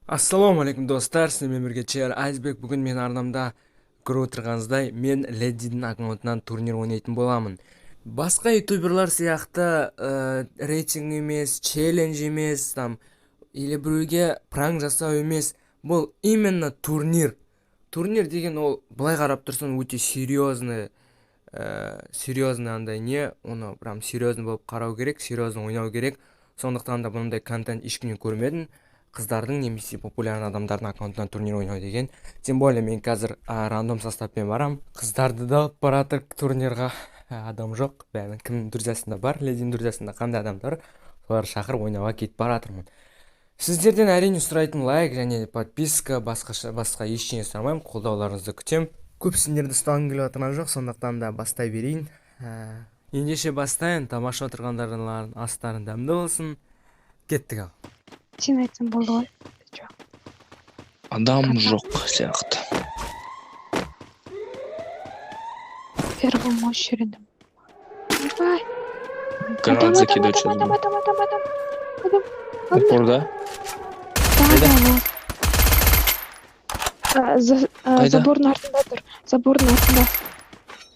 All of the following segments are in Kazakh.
Ассалаумағалейкум, достар! Сіздермен бірге Чер Айсбек. Бүгін мен арнамда көріп отырғаныңыздай, мен Ледидің аккаунтынан турнир ойнайтын боламын. Басқа ютуберлар сияқты рейтинг емес, челлендж емес, там или біреуге пранк жасау емес. Бұл именно турнир. Турнир деген ол былай қарап тұрсаң, өте серьезный, серьезный андай не, оны прям серьезный болып қарау керек, серьезно ойнау керек. Сондықтан да бұндай контент ешкімнен көрмедім, қыздардың немесе популярный адамдардың аккаунтынан турнир ойнау деген. Тем более мен қазір рандом составпен барам, қыздарды да алып баратыр турнирға. Адам жоқ, бәрі кімнің друзьясында бар, Ледидің друзьясында қандай адамдар, соларды шақырып ойнауға кетіп баратырмын. Сіздерден, әрине, сұрайтын лайк және подписка, басқаша басқа ештеңе сұрамаймын. Қолдауларыңызды күтемін. Көп сендерді ұстағым келіп отырған жоқ, сондықтан да бастай берейін. Ендеше бастайын. Тамаша отырғандарың, астарың дәмді болсын. Кеттік ал. Сен айтсаң болды ғой. Ты чё? Адам Қата. жоқ сияқты. В первом очереди. Давай. Гранат Адам, закидывать сейчас адам, буду. адам, адам, адам, адам. Адам. Упор, да? Да, Қайда? да, вот. Қайда? Забордың артында тұр. Забордың артында.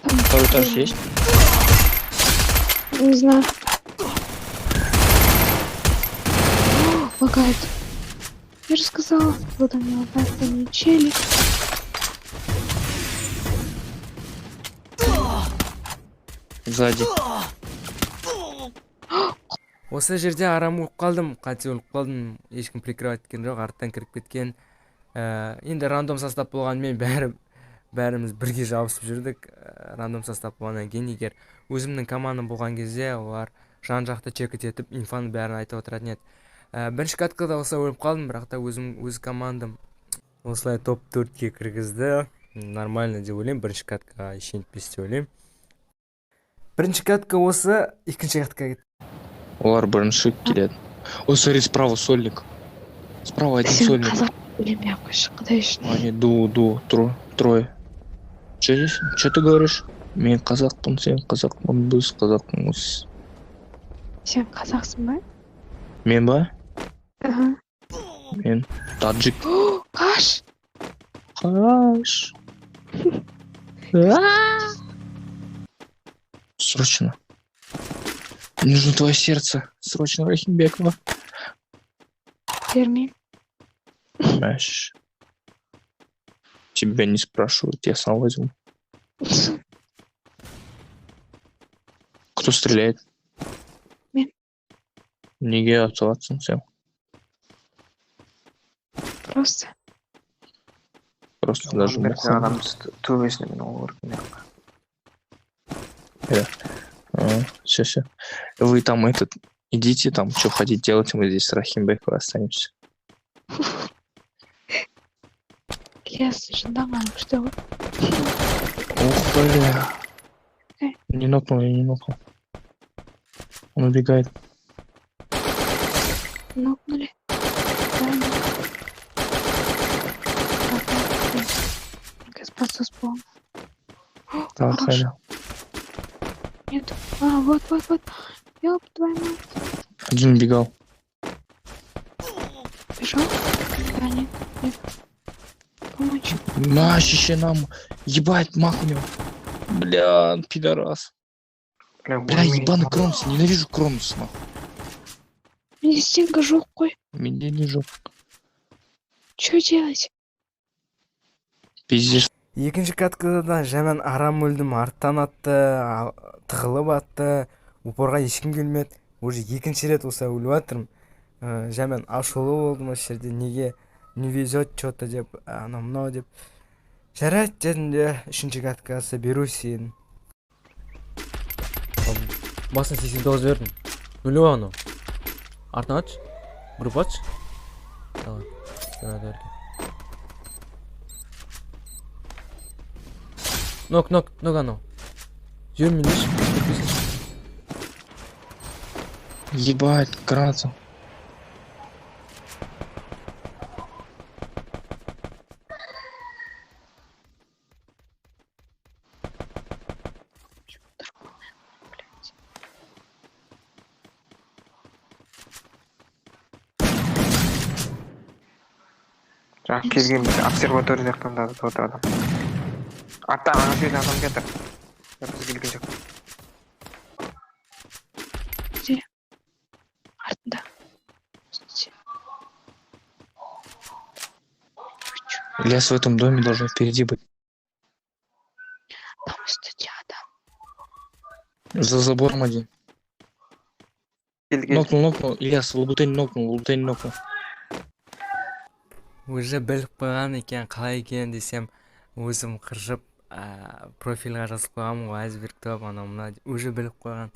Там. Второй этаж есть? Не знаю. О, лагает. Я же сказала, вот он не лагает, там не челик. Сзади. Осы жерде арам өліп қалдым, қате өліп қалдым. Ешкім прикрывать еткен жоқ, арттан кіріп кеткен. Енді рандом состав болғанымен, бәрі бәріміз бірге жабысып жүрдік. Рандом состав болғаннан кейін, егер өзімнің командам болған кезде, олар жан жақты чекать етіп, инфаның бәрін айтып отыратын еді. Бірінші каткада осылай өліп қалдым, бірақ та өзім, өз командам осылай топ 4-ке кіргізді. Нормально деп ойлаймын, бірінші каткаға ештеңе етпес деп ойлаймын. Бірінші катка осы, екінші каткаға кеттік. Олар бірінші келеді. Ой, смотри, справа сольник. Справа один Сен сольник. қазақ білмей ақ қойшы, құдай үшін. Они ду, ду, трое. Че здесь? Че ты говоришь? Мен қазақпын, сен қазақпын, біз қазақпыз. Сен қазақсың ба? Мен ба? Ага. Мен таджик. О, қаш! Қаш. Срочно. Мне нужно твое сердце. Срочно, Рахимбекова. Бермеймін. Знаешь, тебя не спрашивают, я сам возьму. Кто стреляет? Мен. Неге атылатсың сен? Просто. Просто даже Бір муха. адам түсті төбесіне, мен ол көрдім. Все, все. Вы там этот, идите там, что хотите делать, мы здесь с Рахимбековой останемся. Ілияс жынданған күшті ғой. Ох, бля. Э. Не нокнул, я не нокнул. Он убегает. Нокнули. Да, нет. Так, так, так. Подсос был. Так, Хорош. хайда. Нет. А, вот, вот, вот. Ёб твою мать. Один убегал. Бежал? Да, нет, нет. Помочь. На, ща нам. Ебать, мах у него. Бля, пидорас. Бля, Бля, ебаный Кронос, ненавижу Кронос, нахуй. Менде стенка жоқ қой. Меня не жоқ. Чё делать? Пиздец. Екінші каткада да жаман арам өлдім. Арттан атты, тығылып атты, упорға ешкім келмеді. Уже екінші рет осылай өліп жатырмын. Жаман ашулы болдым осы жерде, неге не везет че то деп, анау мынау деп. Жарайды дедім де, үшінші каткасы беру сен. Басына 89 бердім, өліп анау. Артынан атшы, группа атшы. Давай, граната берген. Нок, нок, нок анау. Жібермеңдерші. Ебать, граната. Блядь. Жаңа келген бір обсерватория жақтан да отыр адам. Артта ана жерде адам жатыр. Біз келген жақ. Где? Артында. Где? Вы чё? Ильяс в этом доме должен впереди быть. Там үстіде адам. За забором один. Келді, келді. Нокнул, нокнул. Ильяс, Лабутень нокнул, Лабутень нокнул. Уже біліп қойған екен, қалай екен десем, өзім қыржып, профильға жазып қойғанмын ғой, айсберг топ, анау мынау деп. Уже біліп қойған.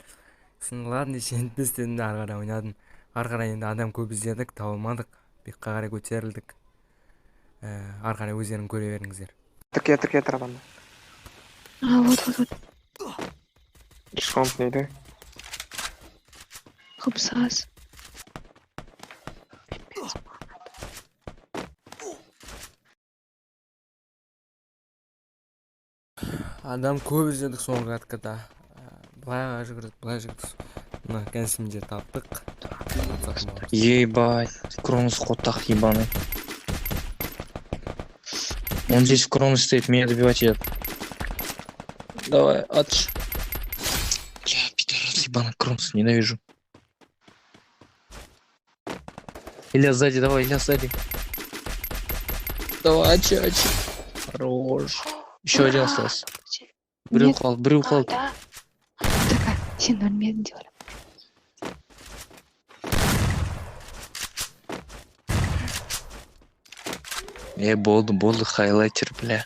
Сосын ладно, ештеңе етпес дедім де, ары қарай ойнадым. Ары қарай енді адам көп іздедік, таба алмадық, биікке қарай көтерілдік. Ары қарай өздерің көре беріңіздер. Келатыр, келатыр адам. А, вот, вот, вот. Шконт дейді. Хопсас. Пипец. Адам көп іздедік соңғы каткада. Былай жүгірдік, былай жүгірдік. Мына кәсімде таптық. Ебать, Кронос хотах ебаный. Он здесь в Кронос стоит, меня добивать идет. Давай, атш. Бля, пидорас ебаный Кронос, ненавижу. Илья сзади, давай, Илья сзади. Давай, ачи, ачи. Хорош. Еще один Ура! остался. Нет. Брюхал, А, брюхал. да. Такая, сен өлмедің деп ойлап. Болды, болды, хайлайтер, бля.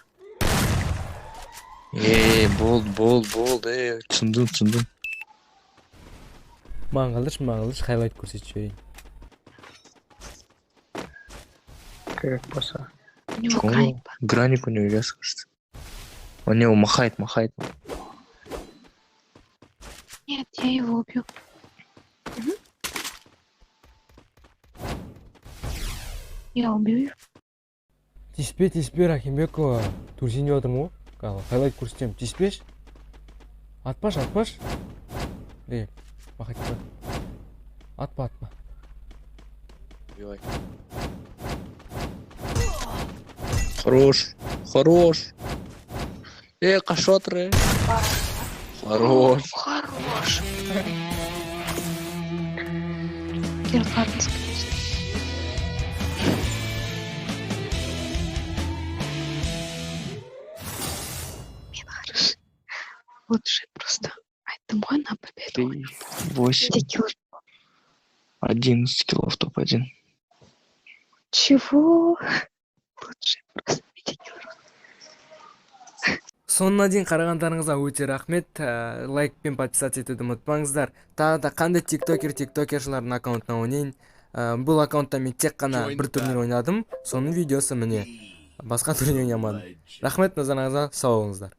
Болды, болды, болды, түсіндім, түсіндім. Маған қалдыршы, маған қалдыршы, хайлайт көрсетіп жіберейін. Керек болса. У него Чё? граник бар. Граник у него, Ильяс, кажется. Он его махает, махает. Нет, я его убью. Мгм. Я убью его. Тиіспе, тиіспе, Рахимбекова. Көрсейін деп жатырмын ғой. Қазір хайлайт көрсетемін. Тиіспеші. Атпашы, атпашы. Ей, махать етпе. Атпа, атпа. Убивай. Хорош, хорош. Қашып жатыр, э. Хорош. Хорош. Киркатинск, конечно. Мен хорош. Лучше просто. Айттым ғой на победу. 3, 8, Где килл? 11 киллов топ-1. Чего? Лучше просто. Где килл? Соңына дейін қарағандарыңызға өте рахмет. Лайк пен подписаться етуді ұмытпаңыздар. Тағы да қандай тиктокер, тиктокершылардың аккаунтына ойнайын. Бұл аккаунтта мен тек қана бір турнир ойнадым. Соның видеосы міне. Басқа турнир ойнамадым. Рахмет назарыңызға, сау болыңыздар.